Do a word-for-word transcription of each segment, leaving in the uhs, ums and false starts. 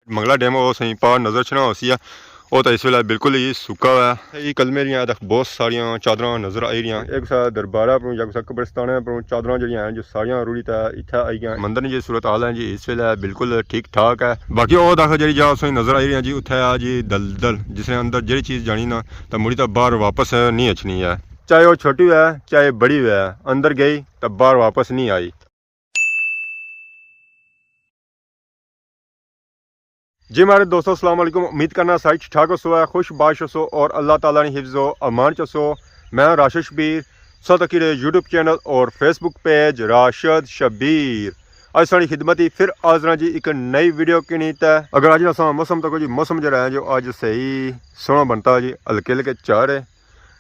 منگلا ڈیم او سائیں پار نظر اچھنا ہوسی ہے، او تاں اس ویلے بالکل ہی سکا ہوا ہے۔ اے کلمے دیاں تک بہت ساریاں چادراں نظر آئی رہیاں۔ ایک سا دربارہ پروں یا کسا قبرستان پروں چادراں جڑیاں ہیں جو ساریاں رڑی تے اتھے آئی گیاں۔ مندر نی جی صورت حال ہے جی اس ویلے بالکل ٹھیک ٹھاک ہے۔ باقی او تک جڑی جا سائیں نظر آئی رہیاں جی اتھے آ جی دلدل، جس نے اندر جڑی چیز جانی نا تاں مڑی تاں باہر واپس نہیں اچھنی ہے۔ چاہے او چھوٹی ہوئے چاہے بڑی ہوئے، اندر گئی تاں باہر واپس نہیں آئی۔ جی مہاڑے دوستو، السلام علیکم۔ امید کرنا سارے ٹھیک ٹھاک ہوسو، خوش باش ہوسو اور اللہ تعالیٰ نی حفظ و امان چ ہوسو۔ میں راشد شبیر، سو تکی رہے یوٹیوب چینل اور فیس بک پیج راشد شبیر۔ اج ساڑی خدمت ہی پھر حاضر ہاں جی ایک نئی ویڈیو کنی تے۔ اگر اج اساں موسم تکو جی، موسم جڑا ہے جو اج صحیح سوہنا بنتا جی، ہلکے ہلکے چار ہے۔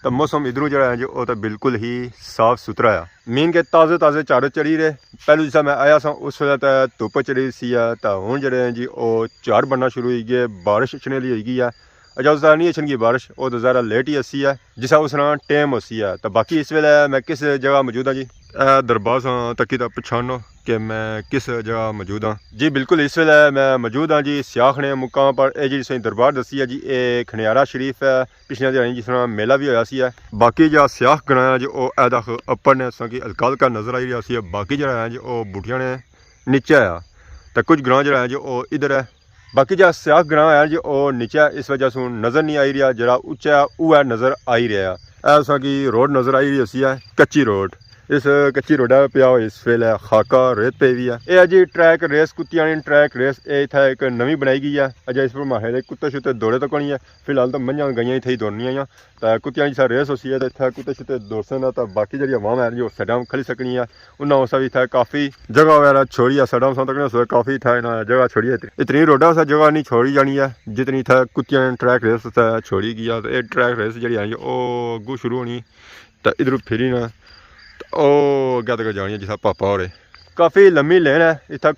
تاں موسم ادھروں جڑا ہے جی او تاں بالکل ہی صاف ستھرا ہے۔ مین کے تازے تازے چار چڑھی رہے۔ پہلو جسا میں آیا سا اس ویلے تاں دھوپ چڑھی سی ہے، تاں ہن جڑے ہیں جی او چار بننا شروع ہوئی گئے، بارش اچھنے لی ہوئی گئی ہے۔ اجازت نہیں اچھن کی بارش، او تاں ذرا لیٹ ہی اسی ہے، جسا اس طرح ٹائم ہوسی ہے۔ تاں باقی اس ویلے میں کس جگہ موجود ہاں جی؟ اے دربار ساں تکی تاں پچھانو کہ میں کس جگہ موجود ہاں۔ جی بالکل، اس ویلے میں موجود ہاں جی سیاخنے مقام پر۔ اے جی سائیں دربار دسی ہے جی، اے کھنیارا شریف ہے۔ پچھلے دیہاڑی جس طرح میلہ بھی ہویا سی ہے۔ باقی جا سیاخ گراں ہے جو او اے دکھ اپر نے ساں کی ہلکا ہلکا نظر آئی رہیا سی ہے۔ باقی جڑا ہے جو او بوٹیاں نے نیچے آیا۔ تے کچھ گراں جڑا ہے جو او ادھر ہے۔ باقی جا سیاخ گراں ہے جو او نیچے اس وجہ سوں نظر نہیں آئی رہیا، جڑا اچا ہے او ہے نظر آئی رہیا ہے۔ اے ساں کی روڈ نظر آئی رہی سی ہے، کچی روڈ۔ اس کچی روڈا پیا ہوئی اس ویلے خاکا ریت پئی ہوئی ہے۔ اے ہے جی ٹریک ریس، کتیاں نی ٹریک ریس، اے اتھا ایک نویں بنائی گئی ہے۔ اجے اس پر ماہے دے کتے شتے دوڑے تک نہیں ہے۔ فی الحال تو منجاں گائیاں اتھے ہی دوڑنیاں آیاں۔ تے کتیاں جسا ریس ہوسی ہے تے اتھا کتے شتے دوڑسن نا، تے باقی جڑی عوام ہے جو سائیڈاں کھلی سکنی ہے، انہاں واسطے بھی اتھا کافی جگہ وغیرہ چھوڑی ہے۔ سائیڈاں واسطے تکنے سو کافی اتھا انہاں جگہ چھوڑی ہے۔ اتنی روڈا سے جگہ نہیں چھوڑی جانی ہے جتنی اتھا کتیاں ٹریک ریس تے چھوڑی گئی ہے۔ تے اے ٹریک ریس جڑی ہے او اگوں شروع ہونی تے ادھروں پھری نا تے او اگے تک جانی ہے جتھا پاپا ہور ہے۔ کافی لمبی لین ہے اتھا،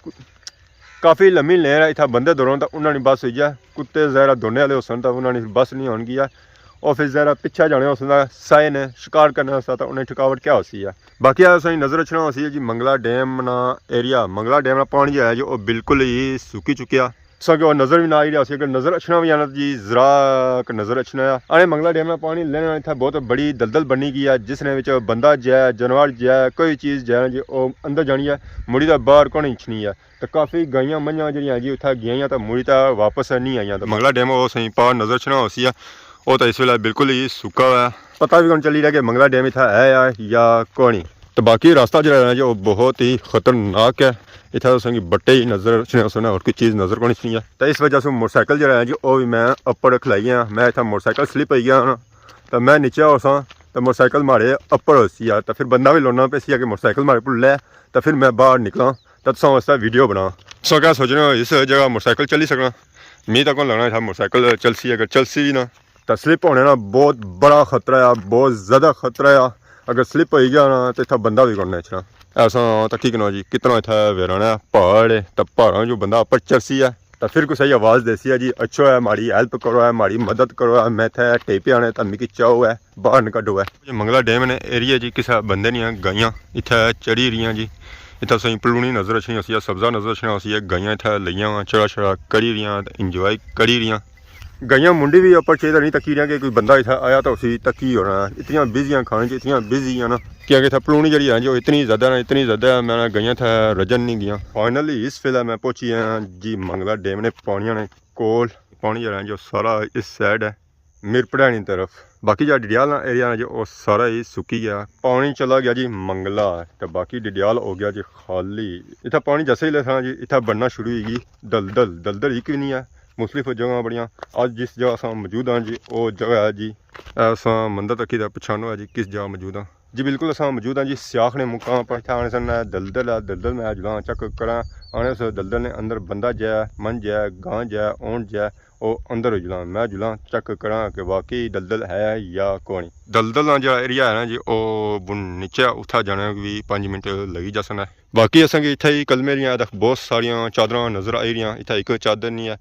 کافی لمبی لین ہے اتھا۔ بندے دوڑن تے انہاں نی بس ہوئی جائے، کتے ذرا دوڑنے والے ہوسن تے انہاں نی بس نہیں ہون گیا۔ او پھر ذرا پچھے جانے ہوسن تے سائے نے شکار کرنے واسطے تے انہیں تھکاوٹ کیا ہوسی ہے۔ باقی اساں نظر اچھنا ہوسی ہے جی منگلا ڈیم نا ایریا۔ منگلا ڈیم نا پانی جو ہے جو او بالکل ہی سکی چکیا۔ ساں کہ او نظر بھی نہ آئی رہیا سی، اگر نظر اچھنا بھی آنا جی ذرا ک نظر اچھنا ہے۔ آنے منگلا ڈیم نا پانی لینا اتھا بہت بڑی دلدل بنی گئی ہے، جس نے وچ بندہ جائے، جانور جائے، کوئی چیز جائے جی او اندر جانی ہے، مڑی تے باہر کون اچھنی ہے۔ تے کافی گائیاں منجاں جڑیاں جی اتھا گیاں تے مڑی تے واپس نہیں آئیاں۔ تے منگلا ڈیم او سائیں پار نظر اچھنا ہوسی ہے، او تے اس ویلے بالکل ہی سکا ہوا ہے۔ پتہ بھی کون چلی رہیا کہ منگلا ڈیم اتھا ہے یا، یا کونی۔ تے باقی راستہ جڑا ہے جو بہت ہی خطرناک ہے۔ اتھا تساں کی بٹے ہی نظر اچھنے ہوسن، اور کوئی چیز نظر کونی اچھنی ہے۔ تے اس وجہ سے موٹر سائیکل جڑا ہے جو او بھی میں اپر کھلائی گیا۔ میں اتھا موٹر سائیکل سلپ ہوئی گیا نا۔ تے میں نیچے ہوساں تے موٹر سائیکل ماڑے اپر ہوسی ہے۔ تے پھر بندہ بھی لوڑنا پیسی ہے کہ موٹر سائیکل ماڑے اپر لے تے پھر میں باہر نکلاں۔ تے تساں واسطے ویڈیو بنا۔ تساں کیا سوچنے ہو اس جگہ موٹر سائیکل چلی سکنا؟ می تاں کون لگنا اتھا موٹر سائیکل چلسی، اگر چلسی بھی نا تے سلپ ہونے نا بہت بڑا خطرہ ہے، بہت زیادہ خطرہ ہے۔ اگر سلپ ہوئی گیا نا تے اتھا بندہ بھی کون اچھنا۔ ایسا تکی کنو جی کتنا اتھا ویرانا ہے، پہاڑ ہے، تے پہاڑاں جو بندہ اپر چڑھسی ہے تے پھر کسے آواز دیسی ہے جی، اچھو ہے، ماڑی ہیلپ کرو ہے، ماڑی مدد کرو ہے، میں اتھا ٹیپے آنے تے مکی چاہو ہے۔ باہر نہ کڈو ہے۔ یہ منگلا ڈیم نے ایریا جی، کسے بندے نیاں گائیاں اتھے چڑھی رہیاں جی۔ اتھے سائیں پلونی نظر اچھنی ہوسی ہے، سبزہ نظر اچھنا ہوسی ہے، گائیاں اتھے لگیاں وا، چڑا شڑا کری رہیاں تے انجوائے کری رہیاں۔ گائیاں منڈی بھی اپر چیز نہیں تکی رہیاں کہ کوئی بندہ اتھے آیا تو اسی تکی ہونا۔ اتنیاں بزیاں کھانے چ، اتنیاں بزی ہیں نا، کیونکہ اتھے پلونی جڑی ہے جو اتنی زیادہ نا، اتنی زیادہ ہے، میں نا گائیاں اتھے رجن نہیں گیاں۔ فائنلی اس ویلے میں پہنچی ہاں جی منگلا ڈیم نے پانی آنے کول۔ پانی جڑا ہے جو سارا اس سائیڈ ہے۔ میر پڑھینی طرف۔ باقی جا ڈڈیال نا ایریا نا جو او سارا ہی سکی گیا۔ پانی چلا گیا جی منگلا تے باقی ڈڈیال ہو گیا جی خالی۔ اتھا پانی جیسے ہی لسا جی اتھا بننا شروع ہوئی گئی دلدل۔ دلدل ہی کوئی نہیں ہے، مختلف جگہ بڑیاں۔ اج جس جگہ اساں موجود ہاں جی او جگہ ہے جی، اے اساں مندر تکی دا پچھانو ہے جی کس جگہ موجود ہاں۔ جی بالکل اساں موجود ہاں جی سیاخ نے مقام پر۔ اتھا آنے سن دلدل ہے، دلدل میں جلاں چیک کراں۔ آنے اس دلدل نے اندر بندہ جائے، من جائے، گاں جائے، اونٹ جائے، او اندر جلاں، میں جلاں چیک کراں کہ واقعی دلدل ہے یا کونی۔ دلدل نا جیڑا ایریا ہے نا جی، او بن نیچے اتھا جانے بھی پنج منٹ لگی جاسن ہے۔ باقی اساں کی اتھا ہی کلمے دیاں تک بہت ساریاں چادراں نظر آئی رہیاں۔ اتھا ایک چادر نہیں ہے،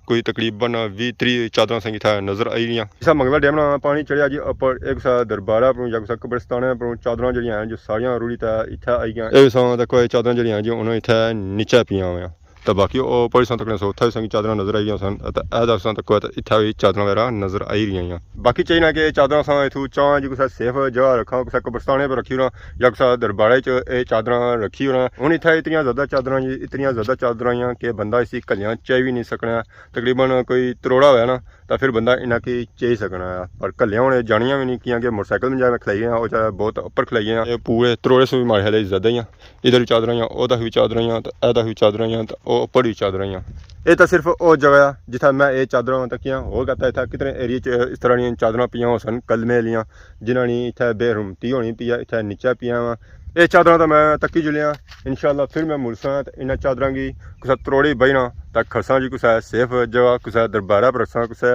کوئی تقریباً ویہہ تریہہ چادراں اساں کی اتھا نظر آئی رہیاں۔ جسا منگلا ڈیم نا پانی چڑھیا جی اپر، ایک سا دربارہ پروں یا کسا قبرستان پروں چادراں جڑیاں ہیں جو ساریاں رڑی تے اتھا آئی گیاں۔ اے ساں تک کوئی چادراں جڑیاں ہیں جو انہوں اتھا نیچے پیاں ہویاں۔ تے باقی او پڑی ساں تکنے سو اتھا وی ساں کی چادراں نظر آئی رہیاں سن، تے اے دا ساں تکو تے اتھا وی چادراں وغیرہ نظر آئی رہیاں۔ باقی چاہیے نا کہ چادراں ساں اتھوں چاں جی کسے سیف جگہ رکھاں، کسے قبرستانے پر رکھی اوڑاں یا کسے دربارے چ اے چادراں رکھی اوڑاں۔ ہن اتھا اتنیاں زیادہ چادراں جی، اتنیاں زیادہ چادراں آئیاں کہ بندہ اسی کلیاں چائی وی نہیں سکنا۔ تقریباً کوئی تروڑا ہویا نا، تاں فر بندہ انہاں کی چائی سکنا ہے۔ پر کلیاں ہن جانیاں وی نہیں، کیاں کہ موٹر سائیکل میں جا میں کھلائی گئے آں، او جا بہت اپر کھلائی گئے آں۔ اے پورے تروڑے سوں وی ماڑے خیال اچ زیادہ ہی آں۔ ادھر وی چادراں آئیاں، اودا وی چادراں آئیاں، تے ایدا وی چادراں آئیاں، تے او اپر وی چادراں آئیاں۔ اے تاں صرف او جگہ ہے جتھا میں اے چادراں تکیاں، ہور کہتا اتھا کتنے ایریے چ اس طرح نیاں چادراں پیاں ہوسن، کلمے لیاں، جنہاں نی اتھا بے حرمتی ہونی پئی ہے، اتھا نیچے پیاں واں۔ اے چادراں تاں میں تکی جلیاں، انشاءاللہ فر میں ملساں تے انہاں چادراں کی کسے تروڑی بہنا تاں کھساں جی کسے سیف جگہ، کسے دربارہ پر رکھساں، کسے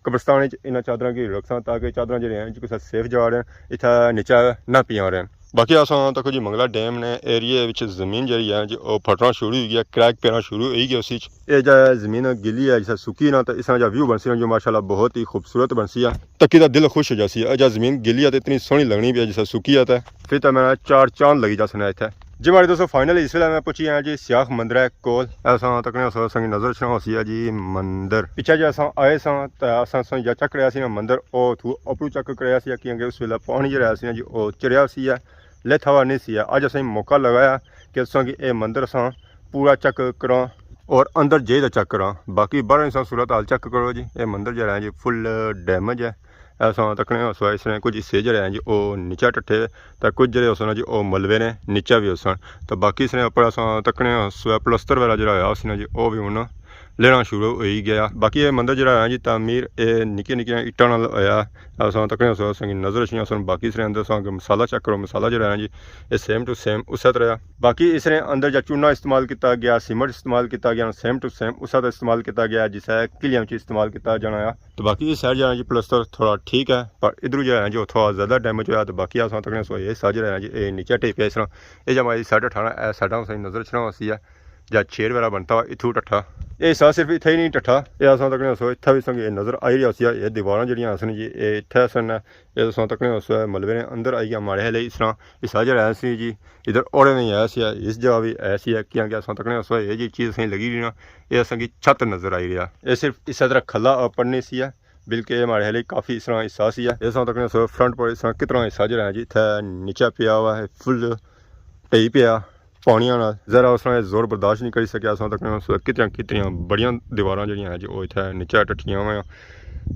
قبرستان وچ انہاں چادراں کی رکھساں تاکہ چادراں جیہڑیاں ہن جی کسے سیف جگہ رہن، اتھا نیچے نہ پیاں رہن۔ باقی اساں تکو جی منگلا ڈیم نے ایریے وچ زمین جیہڑی ہے جی او پھٹنا شروع ہوئی گیا، کریک پینا شروع ہوئی گیا اسی وچ۔ اے جا زمین گلی ہے جسے سکی نا تے اس طرح جا ویو بنسی نا جو ماشاءاللہ بہت ہی خوبصورت بنسی ہے۔ تکی دا دل خوش ہو جاسی ہے۔ اے جا زمین گلی ہے تے اتنی سوہنی لگنی پئی ہے جسے سکی ہے تے۔ فر تے میں چار چاند لگی جاسن اتھے۔ جی ماڑے دوستو، فائنلی اس ویلے میں پہنچی آیا جی سیاخ مندر ہے کول۔ اساں تکنے اساں کی نظر اچھنا ہوسی ہے جی مندر۔ پچھے جے اساں آئے ساں تے اساں اساں جا چیک کریا سی نا مندر، او اتھوں اپروں چیک کریا سی کیونکہ اس ویلے پانی جیہڑا سی نا جی او چڑھیا سی ہے، لیتھا ہوا نہیں سی ہے۔ اج اساں موقع لگایا کہ اساں کی اے مندر اساں پورا چیک کراں اور اندر جائی تے چیک کراں۔ باقی باہر اساں صورت حال چیک کرو جی، اے مندر جیہڑا ہے جی فل ڈیمیج ہے۔ اساں تکنے اس ویلے اس نے کچھ حصے جیہڑے ہیں جی او نیچے ٹٹھے، تے کچھ جیہڑے ہوسن جی او ملبے نے نیچے وی ہوسن۔ تے باقی اس نے اپر اساں تکنے اس ویلے پلستر وغیرہ جیہڑا ہویا اس نے جی او وی ہن لینا شروع ہوئی گیا۔ باقی اے مندر جیہڑا ہے جی تعمیر اے نکیاں نکیاں اٹاں نال ہویا۔ اساں تکنے اس ویلے اساں کی نظر اچھنیاں سن۔ باقی اس نے اندر اساں اگر مسالہ چیک کرو، مسالہ جیہڑا ہے جی اے سیم ٹو سیم اسے طرح۔ باقی اس نے اندر جا چونا استعمال کیتا گیا، سیمنٹ استعمال کیتا گیا، سیم ٹو سیم اسے طرح استعمال کیتا گیا جسے قلعیاں وچ استعمال کیتا جانا ہے۔ تو باقی اس سائیڈ جا ہے جی پلستر تھوڑا ٹھیک ہے، پر ادھروں جا ہے جی او تھوڑا زیادہ ڈیمیج ہویا۔ تو باقی اساں تکنے سو اے سائیڈ جا ہے جی اے نیچے ٹھیک ہے اس طرح۔ اے جا ہماری سائیڈ اٹھانا، اے سائیڈاں اساں نظر اچھنا ہوسی ہے۔ جا شیر وغیرہ بنتا ہوا اتھوں ٹٹھا۔ اے حصہ صرف اتھے ہی نہیں ٹٹھا، اے اساں تکنے سو اتھا وی اساں کی نظر آئی رہیا ہوسی ہے۔ اے دیواراں جیہڑیاں اسن جی اے اتھے اسن، اے اساں تکنے سو ملبے نے اندر آئی گیا ماڑے ہلے اس طرح۔ حصہ جیہڑا ہے سی جی ادھر اوڑے نہیں آیا سی، اس جگہ وی آیا سی، کیاں کہ اساں تکنے اس ویلے اے جی چیز اساں لگی رہی نا، اے اساں کی چھت نظر آئی رہیا۔ اے صرف اس طرح کھلا پڑنے سی ہے، بلکہ اے ماڑے ہلے کافی اس طرح حصہ سی ہے۔ اے اساں تکنے اس ویلے فرنٹ پر اس طرح کتنا حصہ جیہڑا ہے جی اتھے نیچے پیا ہوا ہے، فل ٹہی پیا پانیاں نال۔ ذرا اس طرح زور برداشت نہیں کری سکیا، اساں تکنے اس ویلے کتنیاں کتنیاں بڑیاں دیواراں جیہڑیاں ہیں جی او اتھے نیچے ٹٹیاں ہوئیاں۔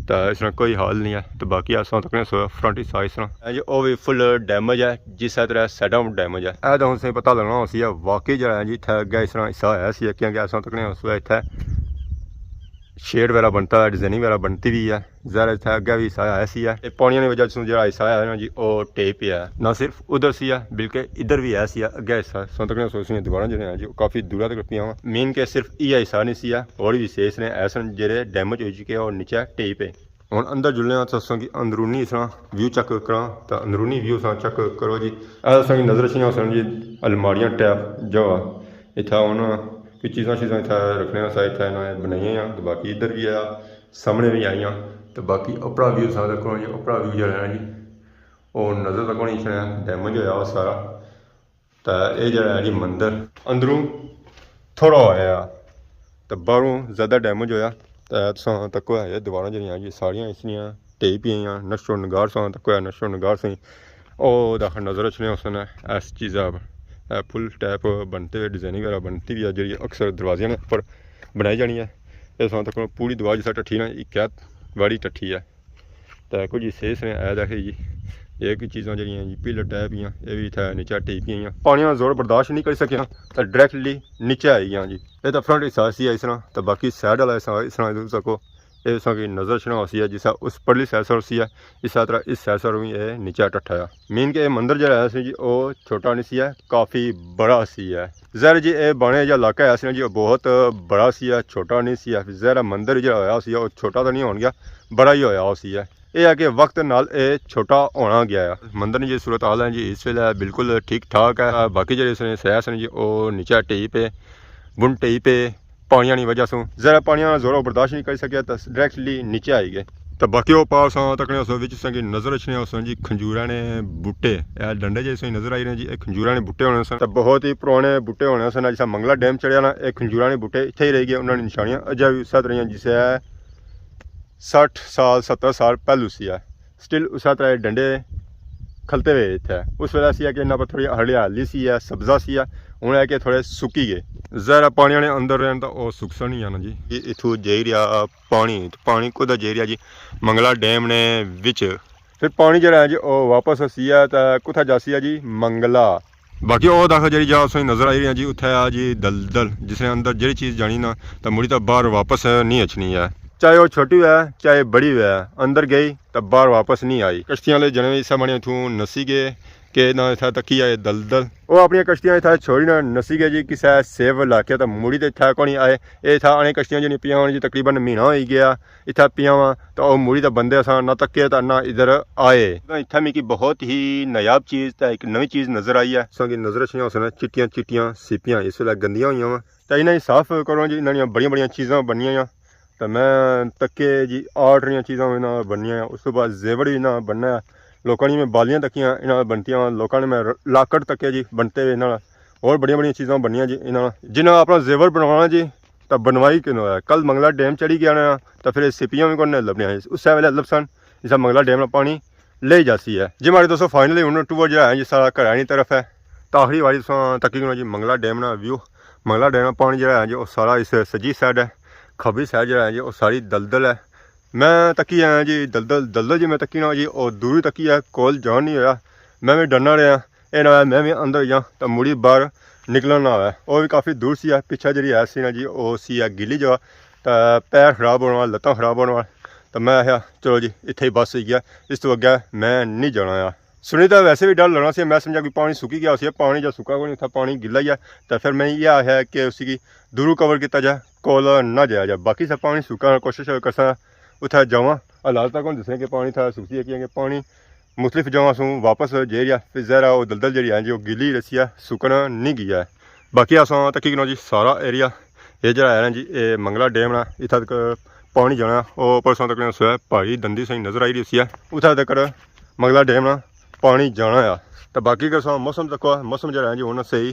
تے اس طرح کوئی حال نہیں ہے۔ تے باقی اساں تکنے سو فرنٹ حصہ اس طرح ہے جی او وی فل ڈیمیج ہے، جس طرح سائیڈاں ڈیمیج ہے۔ اے تے ہن تساں پتہ لگنا ہوسی ہے واقعی جیہڑا ہے جی اتھے اگے اس طرح حصہ ہے سی، کیاں کہ اساں تکنے اس ویلے اتھے شیڈ وغیرہ بنتا ہے، ڈیزائننگ وغیرہ بنتی وی ہے۔ ظاہر ہے اتھے اگے وی حصہ ہے سی ہے، اے پانیاں نی وجہ سوں جیہڑا حصہ ہے نا جی او ٹہی پیا ہے۔ نہ صرف ادھر سی ہے بلکہ ادھر وی ہے سی ہے، اگے حصہ اساں تکنے سو اس دیواراں جیہڑیاں ہیں جی او کافی دورا تک پیاں۔ مین کہ صرف ایہا حصہ نہیں سی ہے، ہور وی حصے اس نے ایسے نے جیہڑے ڈیمیج ہوئی چکے اور نیچے ٹہی پے۔ ہن اندر جلنے آں تے اساں کی اندرونی اس طرح ویو چیک کراں، تے اندرونی ویو اساں چیک کرو جی۔ اے اساں کی نظر اچھنیاں ہوسن جی الماریاں ٹائپ جگہ۔ اتھا ہن کوئی چیزاں شیزاں اتھا رکھنے آستے اتھا انہاں بنائیاں آں، تے باقی ادھر وی ہے، سامنے وی آئیاں۔ تے باقی اپرا ویو اساں تکو جی، اپرا ویو جیہڑا ہے جی او نظر تکو نہیں اچھنا، ڈیمیج ہویا ہوا سارا۔ تے اے جیہڑا ہے جی مندر اندروں تھوڑا ہویا تے باہروں زیادہ ڈیمیج ہویا۔ تے تساں تکو ہے دیواراں جیہڑیاں جی ساریاں اس نیاں ٹہی پیاں، نقش و نگار تساں تکو ہے، نقش و نگار سیں او داخل نظر اچھنے ہوسن۔ اس چیزا پر اے پل ٹائپ بنتے ہوئے، ڈیزائننگ وغیرہ بنتی وی ہے جیہڑی اکثر دروازیاں نے اپر بنائی جانی ہے۔ اے تساں تکو پوری دیوار جس طرح ٹٹھی نا، اک ایت واڑی ٹٹھی ہے۔ تے کچھ حصے اس نے اے دیکھے جی، اے کوئی چیزاں جیہڑیاں جی پلر ٹائپ ہیاں، اے وی اتھے نیچے ٹہی پیاں۔ پانی نا زور برداشت نہیں کری سکیاں تے ڈائریکٹلی نیچے آئی گیاں جی۔ اے تاں فرنٹ حصہ سی اس طرح، تے باقی سائیڈ والا حصہ اس طرح تساں تکو اے تساں کی نظر اچھنا ہوسی ہے، جس طرح اس پرلی سائیڈ سر سی ہے، اس طرح اس سائیڈ سر وی اے نیچے ٹٹھا ہے۔ مین کہ اے مندر جیہڑا ہے سی جی او چھوٹا نہیں سی ہے، کافی بڑا سی ہے۔ ظاہر جی اے بانے جا علاقہ ہے سی نا جی او بہت بڑا سی ہے، چھوٹا نہیں سی ہے۔ ظاہر ہے مندر جیہڑا ہویا سی او چھوٹا تاں نہیں ہون گیا، بڑا ہی ہویا ہوسی ہے۔ اے ہے کہ وقت نال اے چھوٹا ہونا گیا ہے۔ مندر نی جیہڑی صورت حال ہے جی اس ویلے بالکل ٹھیک ٹھاک ہے۔ باقی جیہڑے اس نے سیاس نے جی او نیچے ٹہی پے، بن ٹہی پے، پانیاں نی وجہ سوں۔ ذرا پانیاں نا زور او برداشت نہیں کری سکیا تے ڈائریکٹلی نیچے آئی گئے۔ تے باقی او پار اساں تکنے اساں وچ اساں کی نظر اچھنے اساں جی کھنجوراں نے بوٹے۔ اے ڈنڈے جے اساں کی نظر آئی رہے جی، اے کھنجوراں نے بوٹے ہونے سن۔ تے بہت ہی پرانے بوٹے ہونے سن۔ جسا منگلا ڈیم چڑھیا نا، اے کھنجوراں نے بوٹے اتھے ہی رہ گئے، انہاں نے نشانیاں اجے وی اسے طرح ہی جسے سٹھ سال، ستر سال پہلو سی ہے۔ سٹل اسے طرح ڈنڈے کھلتے ہوئے اتھے۔ اس ویلے سی ہے کہ انہاں پر تھوڑی ہریالی سی ہے، سبزہ سی ہے، ہن ہے کہ تھوڑے سکی گئے۔ زہرا پانی نے اندر رہن تاں او سکسن ہی ہے نا جی۔ یہ اتھوں جائی رہیا پانی، تے پانی کدھر جائی رہیا جی؟ منگلا ڈیم نے وچ۔ پھر پانی جڑا ہے جی، او واپس اسی ہے تے کتھا جاسی ہے جی؟ منگلا۔ باقی او دیکھو جڑی جا اساں نظر آئی رہی ہے جی، اتھے آ جی دلدل، جس نے اندر جڑی چیز جانی نا، تے مڑی تے باہر واپس نہیں اچھنی ہے۔ چاہے او چھوٹی ہوئے، چاہے بڑی ہوئے، اندر گئی تے باہر واپس نہیں آئی۔ کشتیاں والے جنے وی سامنے اتھوں نسی گئے کہ نہ اتھا تکی آئے دلدل۔ او اپنی کشتیاں اتھا چھوڑی نہ نسی گئے جی، کسے سیف علاقے تے مڑی تے اتھا کونی آئے۔ اے اتھا آنے کشتیاں جنی پیاں ہون جی، تقریباً مہینہ ہوئی گیا۔ اتھا پیاں واں، تے او مڑی تے بندے اساں نہ تکے تے نہ ادھر آئے۔ اتھا میکی بہت ہی نایاب چیز تے ایک نوی چیز نظر آئی ہے۔ اساں کی نظر اچھنیاں ہوسن چٹیاں چٹیاں سیپیاں، اس ویلے گندیاں ہوئیاں واں۔ تے انہاں کی صاف کرو جی، انہاں نیاں بڑیاں بڑیاں چیزاں بننیاں یا۔ تے میں تکے جی آرٹ نیاں چیزاں انہاں بننیاں یا۔ اس تو بعد زیور وی انہاں بننا ہے۔ لوکاں نی میں بالیاں تکیاں انہاں بنتیاں، لوکاں نے میں لاکٹ تکے جی بنتے ہوئے انہاں۔ اور بڑیاں بڑیاں چیزاں بننیاں جی انہاں۔ جنہاں اپنا زیور بنوانا جی، تاں بنوائی کنوں ہے؟ کل منگلا ڈیم چڑھی گیا نا، تاں پھر اے سپیاں وی کون نے لبنیاں۔ اسے ویلے لبسن، جسا منگلا ڈیم نا پانی لے جاسی ہے۔ جی ماڑے دوستو، فائنلی ہن ٹور جڑا ہے جی سارا گھر آنی طرف ہے۔ تاں آخری واری تساں تکی کنوں جی منگلا ڈیم نا ویو۔ منگلا ڈیم نا پانی جڑا ہے جی، او سارا اس سجی سائیڈ ہے، کھبی سائیڈ جڑا ہے جی، او ساری دلدل ہے۔ میں تکی آیا جی دلدل، دلدل جی میں تکی نا جی، او دور ہی تکی ہے، کول جان نہیں ہویا۔ میں وی ڈرنا رہیا۔ اے نہ ہوئے میں وی اندر جاں تاں مڑی باہر نکلنا نہ ہوئے۔ او وی کافی دور سی ہے، پچھے جیہڑی ہے سی نا جی، او سی ہے گلی جگہ، تاں پیر خراب ہونا، لتاں خراب ہونا، تاں میں آخیا چلو جی اتھے ہی بس ہوئی گیا، اس تو اگے میں نہیں جانا آ۔ سنی تاں ویسے وی ڈر لگنا سی، میں سمجھا کوئی پانی سکی گیا ہوسی، پانی جا سکا کوئی نہیں، اتھا پانی گلا ہی ہے، تاں پھر میں یہ آخیا کہ اسی کی دوروں کور کیتا جائے، کول نہ جایا جائے۔ باقی سا پانی سکا کوشش کرساں اتھا جاواں، حالات تک ہن دسنے کہ پانی تھا سکسی ہے، کیونکہ پانی مختلف جگہاں سوں واپس جائی رہیا، پھر ظاہر ہے او دلدل جیہڑی ہے جی او گلی رسی ہے، سکن نہیں گیا ہے۔ باقی اساں تکی کنوں جی سارا ایریا، اے جیہڑا ہے نا جی، اے منگلا ڈیم نا، اتھا تک پانی جانا، او پرسوں تک سویا پہاڑی دندی سہی نظر آئی رہی سی ہے، اتھا تک منگلا ڈیم نا پانی جانا ہے۔ تے باقی اگر اساں موسم تکو، موسم جیہڑا ہے جی ہن صحیح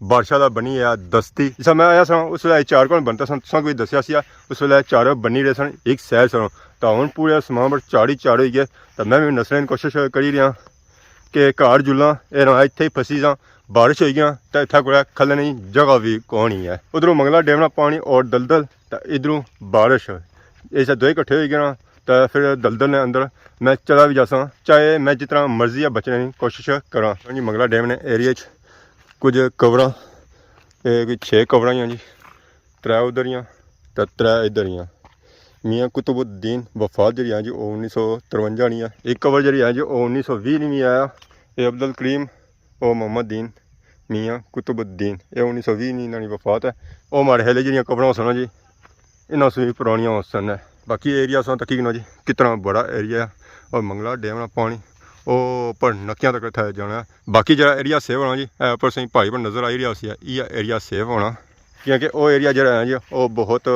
بارشاں دا بنی ہے دستی۔ جسا میں آیا سا اس ویلے چار کون بنتا سن، تساں کوئی دسیا سی، اس ویلے چار بنی رہے سن، ایک سائیڈ سن۔ تاں ہن پورے آسمان پر چار ہی چار ہوئی گئے۔ تاں میں وی نسنے نی کوشش کری رہیا کہ گھر جلاں، اے نہ اتھے ہی پھسی جاں، بارش ہوئی گیاں تاں اتھا کوئی کھلنے نی جگہ وی کونی ہے۔ ادھروں منگلا ڈیم نا پانی اور دلدل، تاں ادھروں بارش، ایسا دوئے کٹھے ہوئی گئے نا، تاں پھر دلدل نے اندر میں چلا وی جاساں، چاہے میں جتنا مرضی ہے بچنے نی کوشش کراں۔ جی منگلا ڈیم نے ایریا چ کچھ کوراں، اے کوئی چھ کوراں ہی ہیں جی، ترے ادھر ہی ہیں تے ترے ادھر ہی ہیں۔ میاں قطب الدین وفات جیہڑی ہے جی، او انیس سو ترونجا نی ہے۔ ایک کور جیہڑی ہے جی، او انیس سو ویہہ نی وی آیا۔ اے عبد الکریم، او محمد دین، میاں قطب الدین، اے انیس سو ویہہ نی انہاں نی وفات ہے۔ او ماڑے ہیلے جیہڑیاں کوراں ہوسن جی، انہاں سوں وی پرانیاں ہوسن۔ باقی ایریا اساں تکی کنوں جی کتنا بڑا ایریا ہے، اور منگلا ڈیم نا پانی او پر نکیاں تک اتھا جانا ہے۔ باقی جیہڑا ایریا سیو ہونا جی، اے اپر سائیں پہاڑی پر نظر آئی رہیا ہوسی، اے ایریا سیو ہونا، کیونکہ او ایریا جیہڑا ہے جی او بہت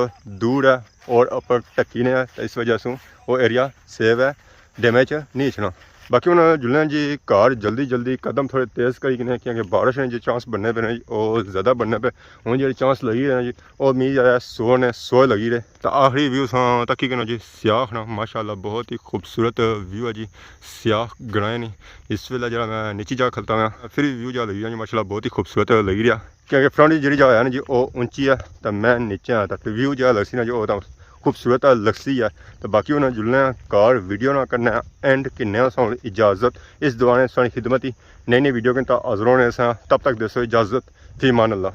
دور ہے اور اپر ٹکی نے ہے، تے اس وجہ سوں او ایریا سیو ہے، ڈیمے چ نہیں اچھنا۔ باقی ہن جلنے جی گھر، جلدی جلدی قدم تھوڑے تیز کری کنے، کیونکہ بارش نے جی چانس بننے پے نے جی، او زیادہ بننے پے۔ ہن جیہڑے چانس لگی رہے نے جی، او می جیہڑا ہے سو نے سو لگی رہے۔ تے آخری ویو اساں تکی کنوں جی، سیاہ آخنا، ماشاءاللہ بہت ہی خوبصورت ویو ہے جی۔ سیاہ گرائیں نی، اس ویلے جیہڑا میں نیچی جا کھلتا ہاں، پھر وی ویو جا لگی رہیا جی، ماشاءاللہ بہت ہی خوبصورت لگی رہیا۔ کیونکہ فرنٹ جیہڑی جا ہے نا جی، او اونچی ہے، تے میں نیچے ہاں، تے ویو جا لگسی نا جی، او تاں خوبصورت لگسی ہے۔ تے باقی ہن جلنے آں گھر، ویڈیو نا کرنے آں اینڈ، کنے آں ساں اجازت۔ اس دعا نے ساں خدمت ہی، نئی نئی ویڈیو کنے تاں حاضر ہونے ساں۔ تب تک دیسو اجازت، فی امان اللہ۔